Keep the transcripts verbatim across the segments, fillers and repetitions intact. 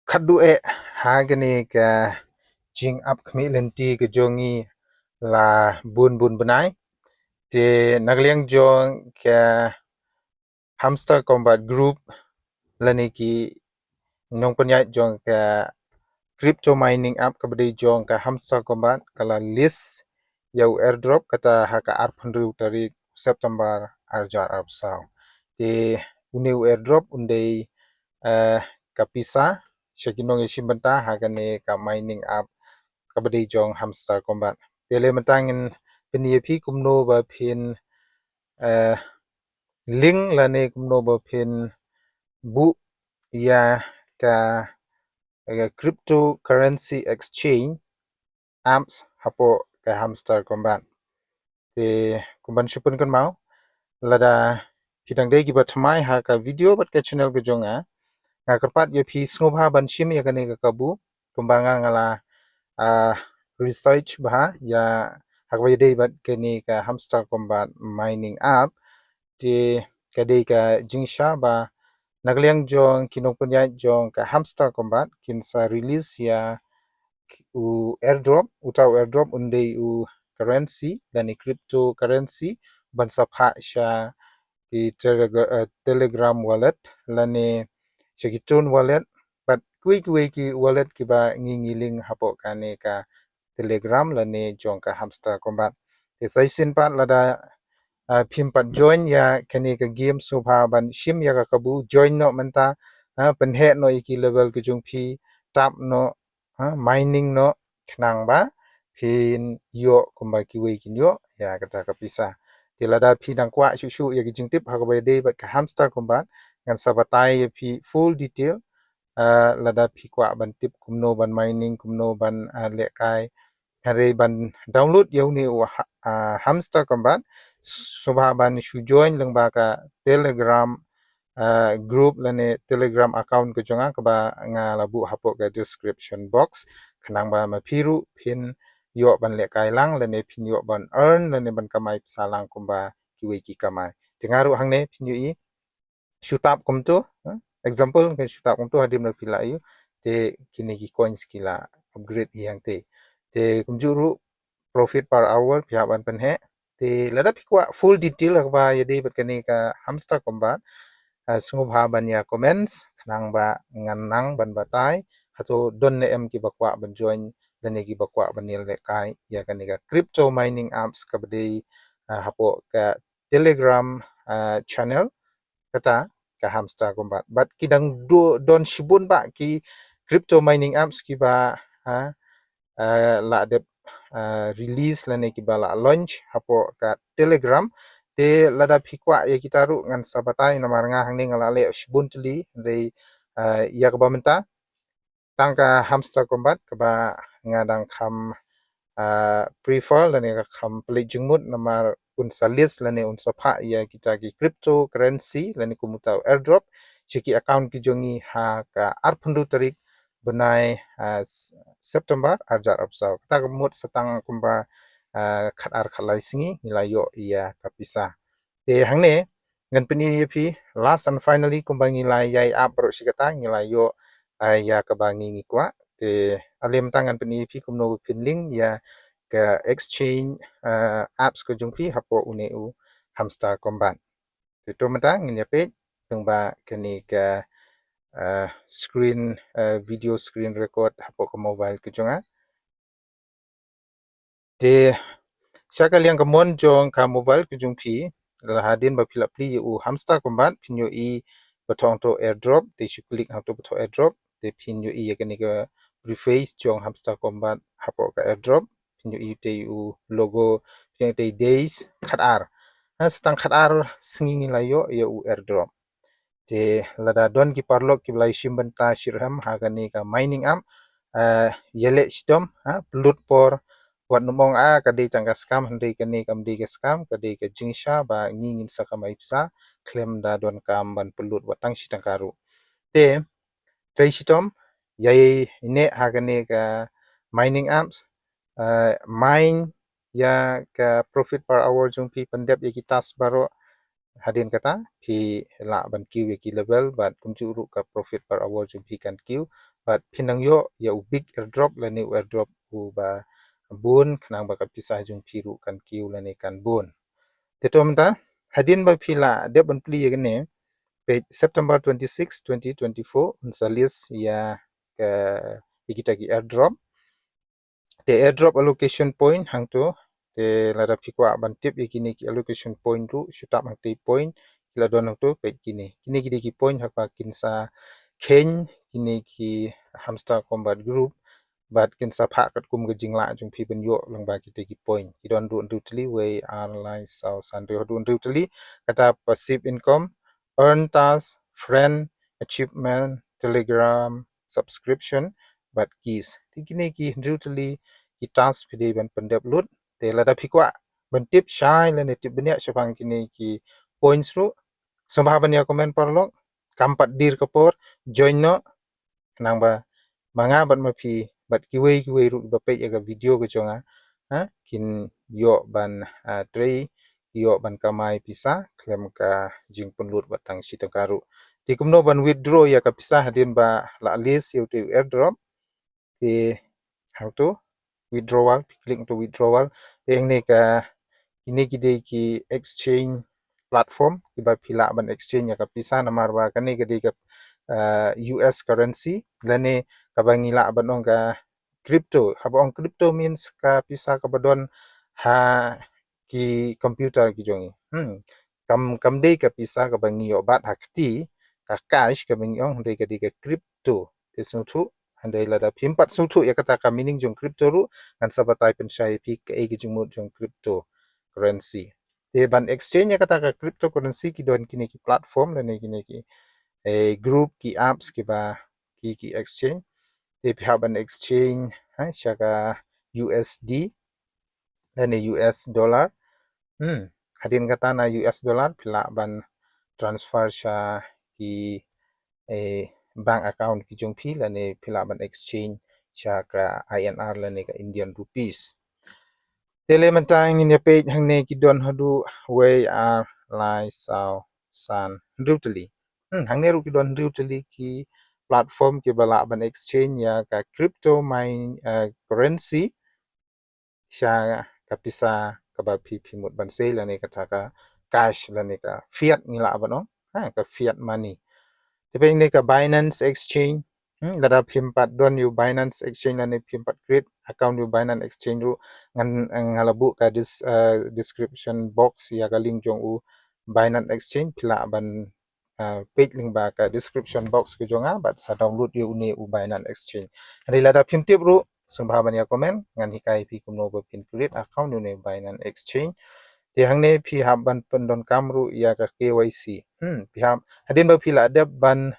Khatduh eh ha kane ka jingap khmih lynti ka jong ngi la bun bun bnai. Te na ka liang jong ka Hamster Kombat Group lane ki nongpynïaid jong ka crypto mining app kaba dei jong ka Hamster Kombat ka la list ïa u airdrop kata ha ka arphew hynriew tarik September arhajar arphew saw. Te une u airdrop un dei eh, ka pisa sha ki nongïashim bynta ha kane ka mining app kaba dei jong Hamster Kombat. Te lei mynta ngin pyni ïa phi kumno ba phin eh, link lane kumno ba phin buh ïa ka, ka cryptocurrency exchange apps hapoh ka Hamster Kombat. Te kumban shu pynkynmaw, lada phi dang dei kiba thymmai ha ka video bad ka channel ka jong nga, nga kyrpad ïa phi sngewbha ban shim ïa kane ka kabu kumba nga nga la ah, research bha ïa ha kaba ïadei bad kane ka Hamster Kombat mining app. Te ka dei ka jingshisha ba na ka liang jong ki nongpynïaid jong ka Hamster Kombat kin sa release ïa u airdrop, uta u airdrop un dei u currency lane cryptocurrency ban sa phah sha ki Teleg- eh, Telegram wallet lane sha ki Tron wallet bad kiwei kiwei ki wallet kiba ngi ngi link hapoh kane ka Telegram lane jong ka Hamster Kombat. Te sa shisien pat lada ah, phim pat join ïa kane ka game sngewbha ban shim ïa ka kabu, join noh mynta, ah, pynheh noh ïa ki level ka jong phi, tap noh, ah, mining noh khnang ba phin ïoh kumba kiwei kin ïoh ïa kata ka pisa. Te lada phi dang kwah shuh shuh ïa ki jingtip ha kaba ïadei bad ka Hamster Kombat ngan sa batai ïa phi full detail. Ah, lada phi kwah ban tip kumno ban mining, kumno ban ah, lehkai, hynrei ban download ïa une u ha- ah, Hamster Kombat sngewbha ban shu join lyngba ka Telegram ah, group lane Telegram account ka jong nga kaba nga la buh hapoh ka description box khnang ba ma phi ruh phin ïoh ban lehkai lang lane phin ïoh ban earn lane ban kamai pisa lang kumba kiwei ki kamai. Te nga ruh hangne phin ïohi shu tap kumto, eh, example ka shu tap kumto hadien ba phi la ïoh te kine ki coins ki la upgrade ïa nga te. Te kumjuh ruh profit per hour phi hap ban pynheh. Te lada phi kwah full detail ha kaba ïadei bad kane ka Hamster Kombat, ah, sngewbha ban ïa comments khnang ba ngan nang ban batai hato don ne em kiba kwah ban join lane kiba kwah ban ïalehkai ïa kane ka crypto mining apps kaba dei ah, hapoh ka Telegram ah, channel kata ka Hamster Kombat. Bad ki dang do- don shibun bah ki crypto mining apps kiba ah, ah, la dep ah, release lane kiba la launch hapoh ka Telegram. Te lada phi kwah ïa kita ruh ngan sa batai namar nga hangne nga la leh shibun tylli hynrei ah, ïa kaba mynta tang ka Hamster Kombat kaba nga dang kham ah, prefer lane ka kham pynleit jingmut namar un sa list lane un sa phah ïa kita ki cryptocurrency lane kum uta u airdrop sha ki account ki jong ngi ha ka arphew hynriew tarik bnai ah, S- September arhajar arphew saw. Kata ka mut sa tang kumba ah, khatar khatlai sngi ngi la ïoh ïa ka pisa. Te hangne ngan pyni ïa phi last and finally kumba ngi la ïai ap baroh shi katta ngi la ïoh ah, ïa kaba ngi ngi kwah. Te ale mynta ngan pyni ïa phi kumno ba phin link ïa ka exchange ah, apps ka jong phi hapoh une u Hamster Kombat. Te to mynta ngin ïa peit lyngba kane ka ah, screen ah, video screen record hapoh ka mobile ka jong nga. Te sha ka liang ka mon jong ka mobile ka jong phi la hadien ba phi la plie ïa u Hamster Kombat phin ïohi ba thong to airdrop te shu click hangto ba thong airdrop te phin ïohi ïa kane ka preface jong Hamster Kombat hapoh ka airdrop phin ïohi te u logo phin ïohi te days khatar. Ha sa tang khatar sngi ngi la ïoh ïa u airdrop. Te lada don ki paralok kiba la ïashim bynta shitrhem ha kane ka mining app, eh, ïaleh shitom, ha, pynlut por, wat nym ong ah ka dei tang ka scam, hynrei kane kam dei ka scam, ka dei ka jingshisha ba ngi ngin sa kamai pisa khlem da donkam ban pynlut wat tang shi tyngka ruh. Te trei shitom, ïai neh ha kane ka mining apps, eh, mine ïa ka profit per hour jong phi, pyndep ïa ki task baroh, Hadien kata phi lah ban kiew ïa ki level bad kumjuh ruh ka profit per hour jong phi kan kiew bad phin nang ïoh ïa u big airdrop lane u airdrop uba bun khnang ba ka pisa jong phi ruh kan kiew lane kan bun. Te to mynta hadien ba phi lah dep ban plie ïa kane, peit September twenty-six, twenty twenty-four un sa list ïa ka, ïa kita ki airdrop. Te airdrop allocation point hangto. Te lada phi kwah ban tip ïa kine ki allocation point ruh shu tap hangtei point ki la don hangto, peit kine. Kine ki dei ki point ha kaba kin sa kheiñ kine ki Hamster Kombat Group bad kin sa phah katkum ka jinglah jong phi ban ïoh lyngba kita ki point. Ki don ruh hynriew tylli, wei, ar, lai, saw, san, hynriew, haduh hynriew tylli. Kata passive income, earn task, friend, achievement, Telegram subscription bad keys. Te kine ki hynriew tylli ki task phi dei ban pyndep lut. Te lada phi kwah ban tip shai lane tip bniah shaphang kine ki points ruh, sngewbha ban ïa comment paralok. Kam pat dier ka por, join noh. Khnang ba ma nga bad ma phi bad kiwei kiwei ruh kiba peit ïa ka video ka jong nga, ha, kin ïoh ban, ah, trei, ïoh ban kamai pisa khlem ka jingpynlut wat tang shi tyngka ruh. Te kumno ban withdraw ïa ka pisa hadien ba la list ïa uto u airdrop? Te hangto withdrawal, phi click to withdrawal. Te hangne ka, kine ki dei ki exchange platform kiba phi lah ban exchange ïa ka pisa, namar ba kane ka dei ka, ah, U S currency lane kaba ngi lah ban ong ka crypto. Haba ong crypto means ka pisa kaba don ha ki computer ki jong ngi. Hmm. Kam, kam dei ka pisa kaba ngi ïoh bat ha kti, ka cash kaba ngi ong, hynrei ka dei ka crypto. Te sngewthuh, hynrei lada phim pat sngewthuh ïa kata ka meaning jong crypto ruh, ngan sa batai pynshai ïa phi kaei ka jingmut jong crypto currency. Te ban exchange ïa kata ka cryptocurrency ki don kine ki platform lane kine ki, eh, group, ki apps kiba ki, ki exchange. Te phi hap ban exchange, ha, sha ka U S D lane U S dollar. Hmm, hadien kata na U S dollar phi lah ban transfer sha ki, eh, bank account ki jong phi lane phi lah ban exchange sha ka I N R lane ka Indian rupees. Te le mynta ngin ïa peit hangne ki don haduh wei, ar, lai, saw, san, hynriew tylli. Hmm, hangne ruh ki don hynriew tylli ki platform kiba lah ban exchange ïa ka crypto mine, eh, currency sha ka pisa kaba phi, phi mut ban sei lane kata ka cash lane ka fiat ngi lah ban ong, ha, ka fiat money. Te peit hangne ka Binance Exchange. Hmm, lada phim pat don ïa u Binance Exchange lane phim pat create account ïa u Binance Exchange ruh, ngan, nga la buh ka dis-, eh, description box ïa ka link jong u Binance Exchange, phi lah ban, eh, peit lyngba ka description box ka jong nga bad sa download ïa une u Binance Exchange. Hynrei lada phim tip ruh sngewbha ban ïa comment, ngan hikai phi kumno ba phin create account ïa une u Binance Exchange. Te hangne phi hap ban pyndonkam ruh ïa ka K Y C. Hmm, phi hap, hadien ba phi lah dep ban,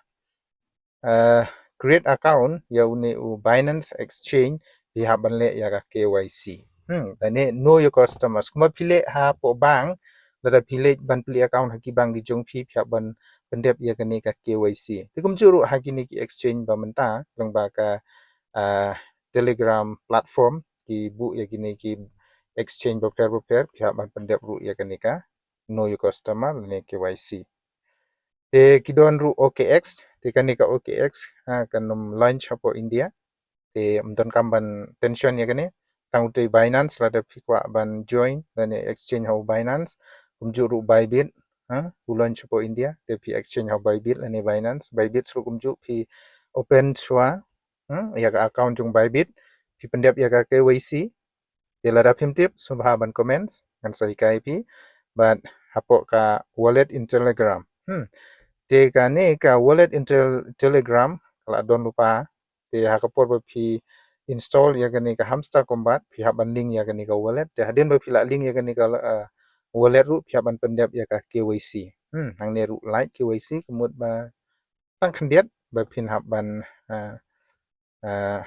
eh, create account ïa une u Binance Exchange, phi hap ban leh ïa ka K Y C. Hmm, lane know your customers. Kumba phi leh hapoh bank, lada phi leit ban plie account ha ki bank ki jong phi, phi hap ban pyndep ïa kane ka K Y C. Te kumjuh ruh ha kine ki exchange ba mynta lyngba ka, eh, Telegram platform, ki buh ïa kine ki exchange bapher bapher, phi hap ban pyndep ruh ïa kane ka know your customer lane K Y C. Te ki don ruh O K X, te kane ka O K X, ha, kan ym launch hapoh India. Te ym donkam ban tension ïa kane. Tang utei Binance, lada phi kwah ban join lane exchange ha u Binance. Kumjuh ruh Bybit, ha, u launch hapoh India. Te phi exchange ha u Bybit lane Binance. Bybit ruh kumjuh, phi open shuwa, hmm, ïa ka account jong Bybit, phi pyndep ïa ka K Y C. Te lada phim tip, sngewbha ban comment, ngan sa hikai phi. Bad hapoh ka wallet in Telegram. Hmm. Te kane ka wallet in Tel-, Telegram ka la don lypa. Te ha ka por ba phi install ïa kane ka Hamster Kombat, phi hap ban link ïa kane ka wallet. Te hadien ba phi lah link ïa kane ka, eh, wallet ruh, phi hap ban pyndep ïa ka K Y C. Hmm, hangne ruh lait K Y C, ka mut ba tang khyndiat ba phin hap ban, eh, eh,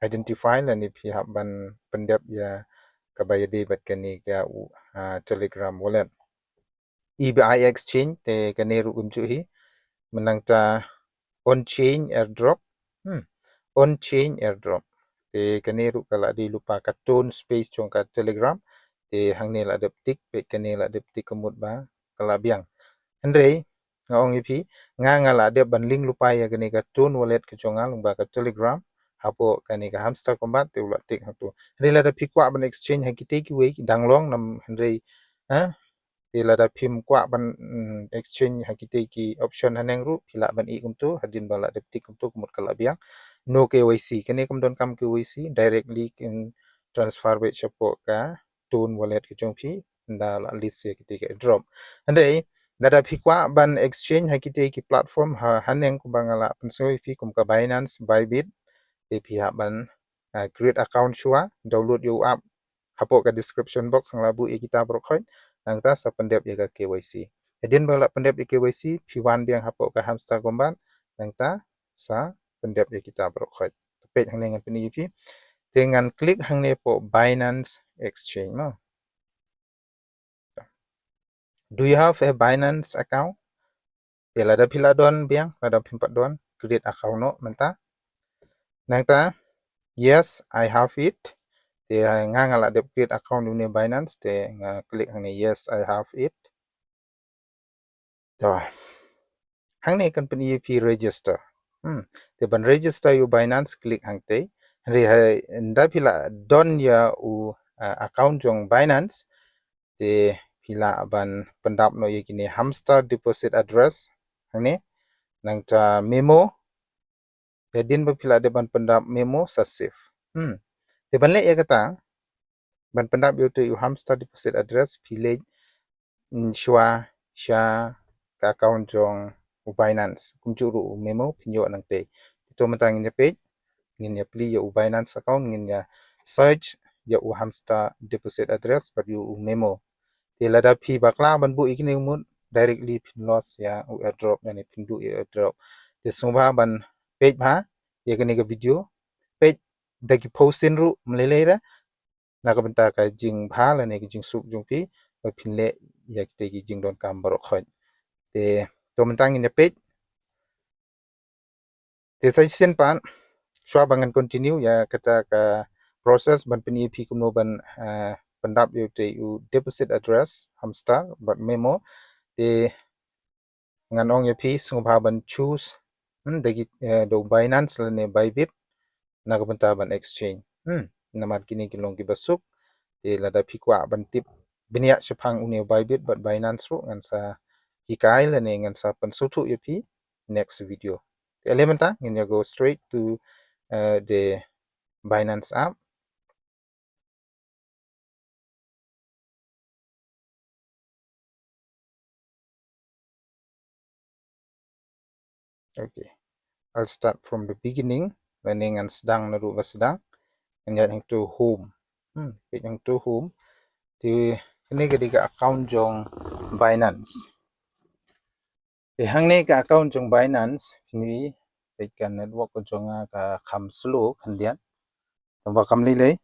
identify lane phi hap ban pyndep ïa kaba ïadei bad kane ka, uh, Telegram wallet. E B I Exchange, te kane ruh kumjuh hi. Mynta on chain airdrop. Hmm. On chain airdrop. Te kane ruh ka la dei lypa ka tone space jong ka Telegram. Te hangne la dep tick, peit kane la dep tick, ka mut ba ka la biang. Hynrei nga ong ïa phi, nga nga la dep ban link lypa ïa kane ka Ton Wallet ka jong nga lyngba ka Telegram hapoh kane ka Hamster Kombat, te u la tik hangto. Hynrei lada phi kwah ban exchange ha kitei kiwei ki dang long nam, hynrei, ha, te lada phim kwah ban, mm, exchange ha kitei ki option haneng ruh, phi lah ban ïeh kumto, hadien ba la dep tik kumto, ka mut ka la biang. No K Y C, kane kam don kam K Y C, directly kin transfer beit shapoh ka Ton Wallet ka jong phi, ynda la list ïa kitei ki airdrop. Hynrei lada phi kwah ban exchange ha kitei ki platform ha, haneng kumba nga la pynsngew ïa phi kum ka Binance, Bybit, te phi hap ban, ah, create account shuwa, download ïa u app, hapoh ka description box nga la buh ïa kita baroh khoit, nangta sa pyndep ïa ka K Y C. Hadien ba la pyndep ïa K Y C, phi wan biang hapoh ka Hamster Kombat, nangta sa pyndep ïa kita baroh khoit. Peit hangne ngan pyni ïa phi. Te ngan click hangne hapoh Binance Exchange mo. Do you have a Binance account? Te lada phi la don biang, lada phim pat don, create account noh mynta. Nangta, yes, I have it. Te nga nga la dep create account une Binance, te nga click hangne, yes, I have it. To. Hangne kan pyni ïa phi register. Hmm. Te ban register ïa u Binance, click hangtei. Hynrei ha, ynda phi la don ïa u, uh, account jong Binance, te phi lah ban pyndap noh ïa kine Hamster deposit address hangne. Nangta memo. Hadien ba phi lah dep ban pyndap memo sa save. Hmm. Te ban leh ïa kata, ban pyndap ïa uto u Hamster deposit address, phi leit, mm, shuwa sha ka account jong u Binance. Kumjuh ruh u memo phin ïoh nangtei. To mynta ngin ïa peit, ngin ïa plie ïa u Binance account, ngin ïa search ïa u Hamster deposit address bad ïa u memo. Te lada phi bakla ban buh ïa kine mut, directly phin loss ïa u airdrop, lane phin duh ïa u airdrop. Te sngewbha ban peit bha ïa kane ka video, peit da ki phew sien ruh ym lei lei re, na ka bynta ka jingbha lane ka jingsuk jong phi, ba phin leh ïa kitei ki jingdonkam baroh khoit. Te to mynta ngin ïa peit. Te sa shisien pat, shuwa ba ngan continue ïa kata ka process ban pyni ïa phi kumno ban, eh, pyndap ïa utei u deposit address, Hamster bad memo. Te ngan ong ïa phi sngewbha ban choose, hmm, da ki, eh, da u Binance lane Bybit na ka bynta ban exchange. Hmm, namar kine ki long kiba suk. Te lada phi kwah ban tip bniah shaphang une u Bybit bad Binance ruh, ngan sa hikai lane ngan sa pynsngewthuh ïa phi next video. Te ale mynta ngin ïa go straight to, uh, the Binance app. Okay. I'll start from the beginning. Lane ngan sdang naduh ba sdang. Ngan ïaid hangto home. Hmm, peit hangto home. Te kane ka dei ka account jong Binance. Te hangne ka account jong Binance, phin ïohi, peit ka network ka jong nga ka kham slow khyndiat. Tangba kam lei lei.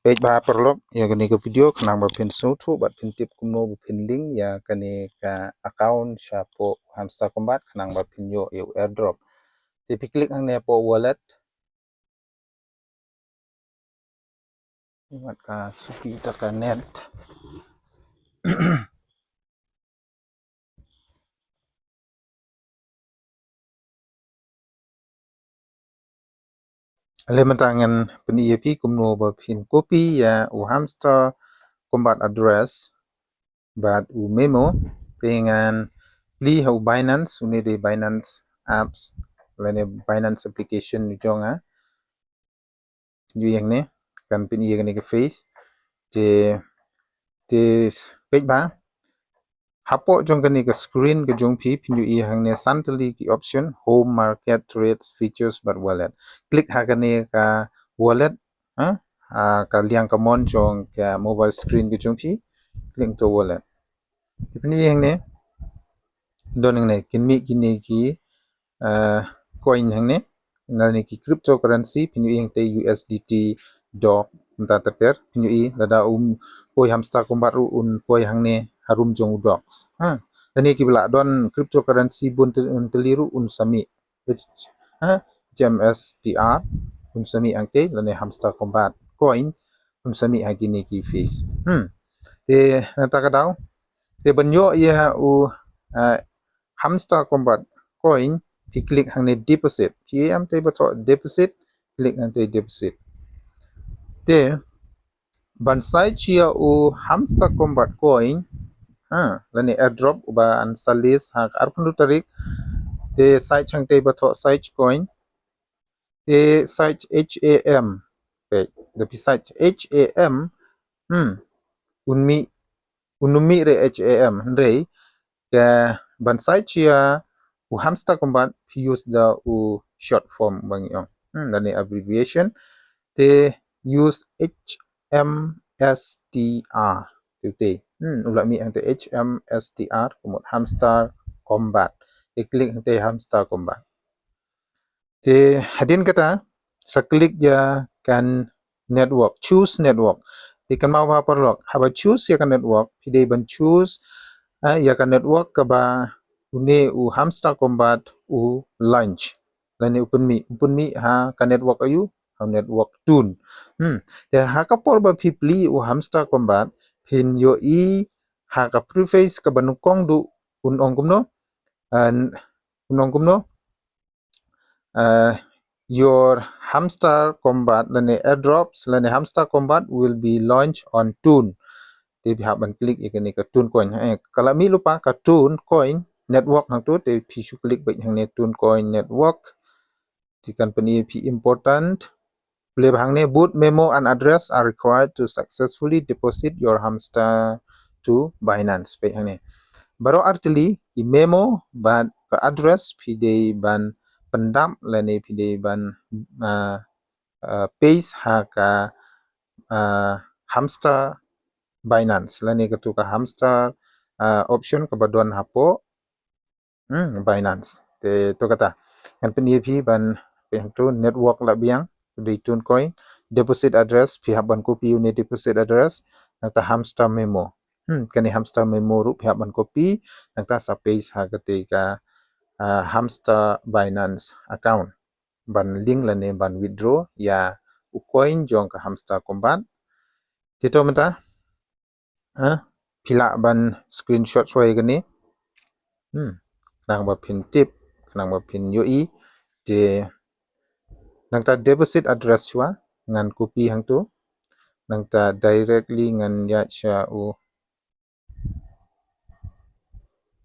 Peit bha paralok ïa kane ka video khnang ba phin sngewthuh bad phin tip kumno ba phin link ïa kane ka account shapoh Hamster Kombat khnang ba phin ïoh ïa u airdrop. Te phi click hangne hapoh wallet. Wat ka suki ta ka net. Ale mynta ngan pyni ïa phi kumno ba phin copy ïa u Hamster Kombat address bad u memo. Te ngan plie ha u Binance, une dei Binance apps lane Binance application u jong nga. Phin ïohi hangne, kan pyni ïa kane ka face. Te, te peit bha. Hapoh jong kane ka screen ka jong phi, phin ïohi hangne san tylli ki option, home, market, trades, features bad wallet. Click ha kane ka wallet, ha? Ha ka liang kamon jong ka mobile screen ka jong phi. Click to wallet. Te phin ïohi hangne. Don hangne, kin mih kine ki, eh, coin hangne. Lane ki cryptocurrency, phin ïohi hangtei U S D T doc, mynta ter ter, phin ïohi lada u poi Hamster Kombat ruh un poi hangne harum jong u doc. Ha. Lane kiba la don cryptocurrency bun tylli ruh un sa mih. H-, ha, H M S T R, un sa mih hangtei, lane Hamster Kombat coin, un sa mih ha kine ki face. Hmm. Te, nangta ka daw, Te ban ïoh ïa u, eh, Hamster Kombat coin, phi click hangne deposit. Phi ïam te ba thoh deposit, click hangte deposit. Te ban search ïa u Hamster Kombat coin, ha, lane airdrop uba yn sa list ha ka arphew tarik. Te search hangte ba thoh search coin. Te search H A M. Peit, da phi search H A M, hmm, un mih, un ym mih re H A M, hynrei ka ban search ïa u Hamster Kombat phi use da u short form ba ngi ong, hmm, lane abbreviation. Te use H M S T R. Te, te, hmm, u la mih hangte H M S T R, ka mut Hamster Kombat. Te click hangte Hamster Kombat. Te hadien kata, sa click ïa ka network, choose network. Te kynmaw bha paralok, haba choose ïa ka network, phi dei ban choose, eh, ïa ka network kaba une u Hamster Kombat u launch. Lane u pynmih, u pynmih ha ka network aïu, ha network Tun. Hmm. Te ha ka por ba phi plie u Hamster Kombat, phin ïohi ha ka preface kaba nyngkong duh un ong kumno, eh, un ong kumno, eh, your Hamster Kombat lane airdrops lane Hamster Kombat will be launched on Tun. Te phi hap ban click ïa kane ka Tun coin. Eh, ka la mih lypa ka Tun coin network hangto, te phi shu click beit hangne Tun coin network. Te kan pyni ïa phi important. Plie bha hangne, both memo and address are required to successfully deposit your Hamster to Binance. Peit hangne. Baroh artylli, i memo bad ka address phi dei ban pyndap lane phi dei ban, ah, ah, paste ha ka, ah, Hamster Binance lane kato ka Hamster, ah, option kaba don hapoh, hmm, Binance. Te to kata. Ngan pyni ïa phi ban, peit hangto network la biang, dei Tun coin, deposit address, phi hap ban copy une deposit address, nangta Hamster memo. Hmm, kane Hamster memo ruh phi hap ban copy, nangta sa paste ha kata ka, ah, Hamster Binance account. Ban link lane ban withdraw ïa u coin jong ka Hamster Kombat. Te to mynta, eh, phi lah ban screenshot shuwa ïa kane. Hmm. Khnang ba phin tip, khnang ba phin ïohi. Te nangta deposit address shuwa, ngan copy hangto. Nangta directly ngan ïaid sha u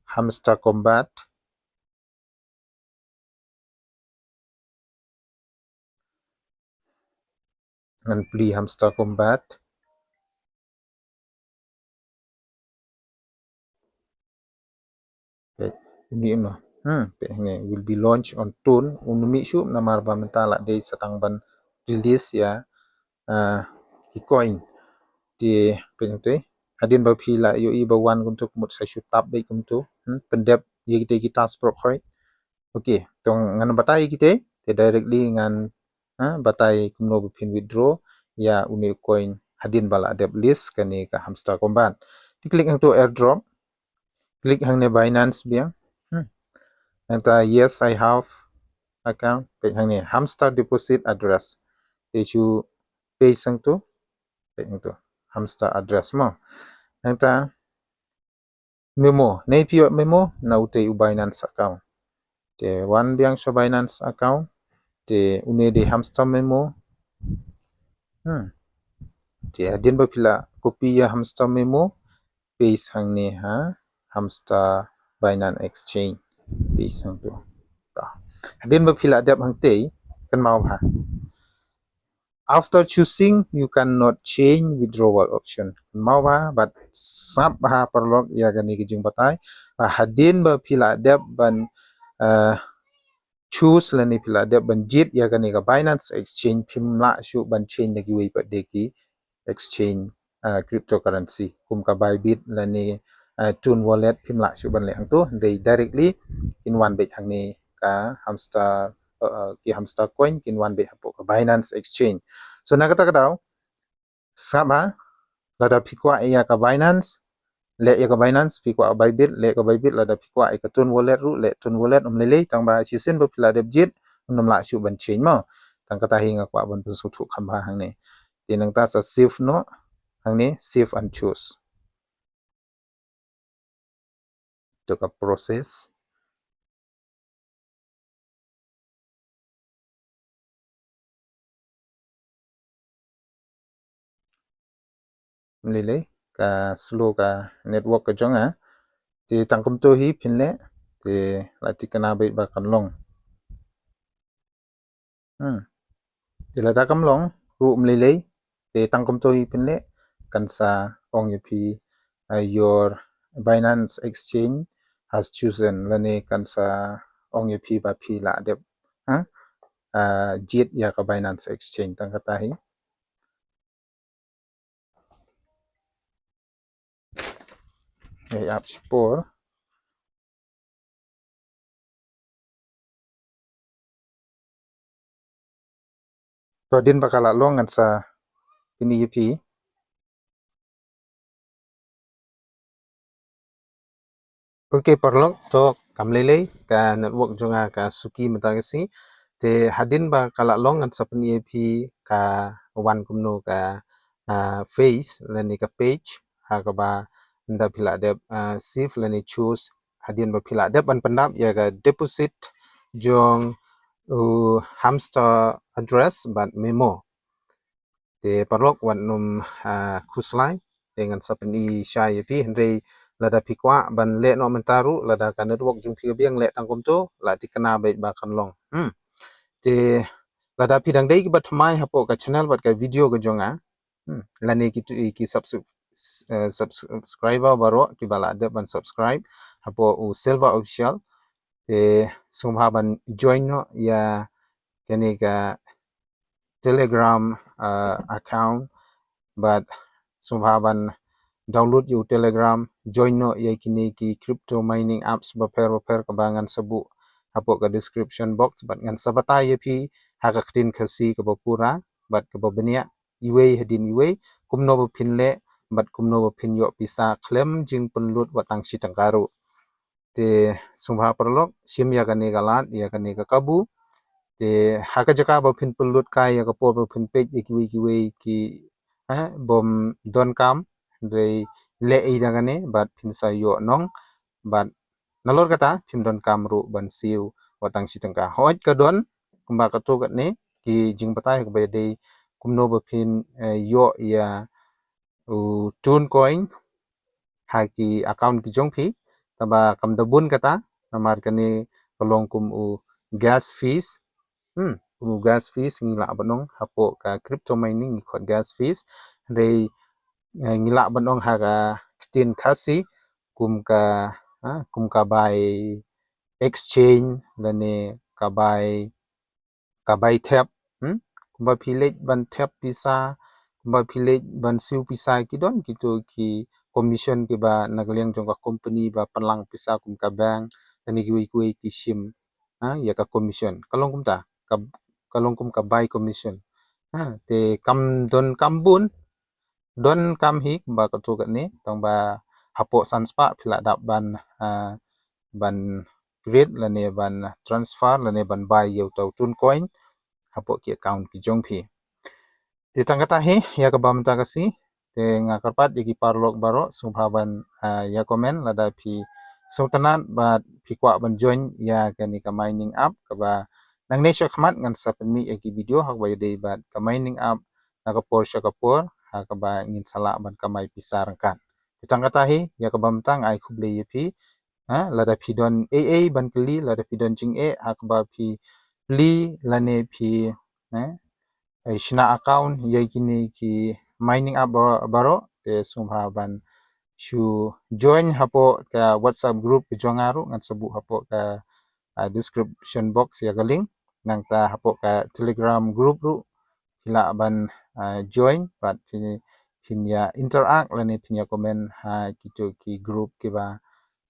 Hamster Kombat. Ngan plie Hamster Kombat. Peit, uni uno. Hmm, peit hangne, will be launched on Tun. Un ym mih shuh namar ba mynta la dei sa tang ban release ïa, ah, ki coin. Te peit hangto. Hadien ba phi la ïohi ba wan kumto, ka mut sa shu tap beit kumto. Hmm, pyndep ïa kita ki task baroh khoit. Okay, to ngan batai ïa kita, te directly ngan, ha, batai kumno ba phin withdraw ïa une u coin hadien ba la dep list kane ka Hamster Kombat. Te click hangto airdrop. Click hangne Binance biang. Hmm. Nangta yes, I have account. Peit hangne Hamster deposit address. Te shu paste hangto. Peit hangto. Hamster address mo. Nangta memo. Nai phi ïoh memo na utei u Binance account. Te wan biang sha Binance account. Te une dei Hamster memo. Hmm. Te hadien ba phi la copy ïa Hamster memo, paste hangne ha Hamster Binance Exchange. Paste hangto. Ta. Hadien ba phi la dep hangtei, kynmaw bha. After choosing, you cannot change withdrawal option. Kynmaw bha, bad sngap bha paralok ïa kane ka jingbatai. Ba hadien ba phi la dep ban, eh, choose lane phi la dep ban jied ïa kane ka Binance Exchange, phim lah shuh ban change na kiwei pat de ki exchange, ah, cryptocurrency kum ka Bybit lane, ah, Tun Wallet, phim lah shuh ban leh hangto. Dei directly kin wan beit hangne ka Hamster, ah, ah, ki Hamster coin kin wan beit hapoh ka Binance Exchange. So na kata ka daw, sngap bha, lada phi kwah ïa ka Binance, leh ïa ka Binance, phi kwah Bybit, leh ka Bybit, lada phi kwah ïa ka Tun Wallet ruh, leh Tun Wallet, ym lei lei, tang ba shisien ba phi la dep jied, ym lah shuh ban change mo. Tang kata hi nga kwah ban pynsngewthuh kham bha hangne. Te nangta sa save noh, hangne, save and choose. to ka process. Mlei lei ka slow ka network ka jong nga. Te tang kumto hi phin leh, te la thikna beit ba kan long. Hmm. Te lada kam long ruh mlei lei, te tang kumto hi phin leh, kan sa ong ïa phi, uh, your Binance Exchange has chosen, lane kan sa ong ïa phi ba phi la dep, ha? Uh, jied ïa ka Binance Exchange. Tang kata hi. Ei ap shipor. To hadien ba ka la long ngan sa pyni ïa phi. Okay paralok, to kam lei lei ka network jong nga ka suki mynta ka sngi. Te hadien ba ka la long ngan sa pyni ïa phi ka wan kumno ka, ah, face lane ka page ha kaba ynda phi la dep, ah, save lane choose hadien ba phi la dep ban pyndap ïa ka deposit jong u hamster address bad memo. Te paralok wat nym, ah, khuslai, te ngan sa pyni shai ïa phi, hynrei lada phi kwah ban leh noh mynta ruh, lada ka network jong phi ka biang, leh tang kumto, la thikna beit ba kan long. Hmm. Te lada phi dang dei kiba thymmai hapoh ka channel bad ka video ka jong nga, hmm, lane ki tu, ki subs-, eh, subscriber baroh kiba la dep ban subscribe hapoh u Silver Official, te sngewbha ban join noh ïa kane ka Telegram, uh, account, bad sngewbha ban download ïa u Telegram, join noh ïa kine ki crypto mining apps bapher bapher kaba ngan sa buh hapoh ka description box, bad ngan sa batai ïa phi ha ka ktien Khasi kaba pura bad kaba bniah, iwei hadien iwei, kumno ba phin leh bad kumno ba phin ïoh pisa khlem jingpynlut wat tang shi tyngka ruh. Te sngewbha paralok, shim ïa kane ka lad, ïa kane ka kabu. Te ha ka jaka ba phin pynlut kai ïa ka por ba phin peit ïa kiwei kiwei ki, eh, bym donkam, hynrei leh ei da kane bad phin sa ïoh nong, bad nalor kata phim donkam ruh ban siew wat tang shi tyngka. Hooid ka don kumba kato katne ki jingbatai kaba ïadei kumno ba phin, eh, ïoh ïa u Tron Coin ha ki account ki jong phi, tangba kam da bun kata, namar kane ka long kum u gas fees. Hmm, kum u gas fees ngi lah ban ong hapoh ka crypto mining ngi khot gas fees. Hynrei, eh, ngi lah ban ong ha ka ktien Khasi kum ka, ha, kum ka bai exchange lane ka bai ka bai thep, hmm? Kumba phi leit ban thep pisa, kumba phi leit ban siew pisa, ki don kito ki commission kiba na ka liang jong ka company ba pynlang pisa kum ka bank, lane kiwei kiwei ki shim, ha, ïa ka commission. Ka long kumta, ka, ka long kum ka bai commission. Ha, te kam don kam bun, don kam hi kumba kato katne, tangba hapoh san spah phi lah dap ban, ah, ban create lane ban transfer lane ban bai ïa uta u Tron Coin hapoh ki account ki jong phi. Te tang kata hi ïa kaba mynta ka sngi, te nga kyrpad ïa ki paralok baroh sngewbha ban, ah, ïa comment lada phi sngewtynnat bad phi kwah ban join ïa kane ka mining app kaba nangne sha khmat ngan sa pynmih ïa ki video ha kaba ïadei bad ka mining app na ka por sha ka por ha kaba ngin sa lah ban kamai pisa ryngkat. Te tang kata hi ïa kaba mynta nga ai khublei ïa phi. Ha, lada phi don ei ei ban kylli, lada phi don jingeh ha kaba phi plie lane phi, eh, ai shna account ïa kine ki mining app ba-, baroh, te sngewbha ban shu join hapoh ka WhatsApp group ka jong nga ruh, ngan sa buh hapoh ka, ah, description box ïa ka link. Nangta hapoh ka Telegram group ruh phi lah ban, ah, join bad phin, phin ïa interact lane phin ïa comment ha kito ki group kiba,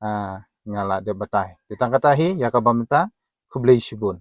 ah, nga la dep batai. Te tang kata hi ïa kaba mynta, khublei shibun.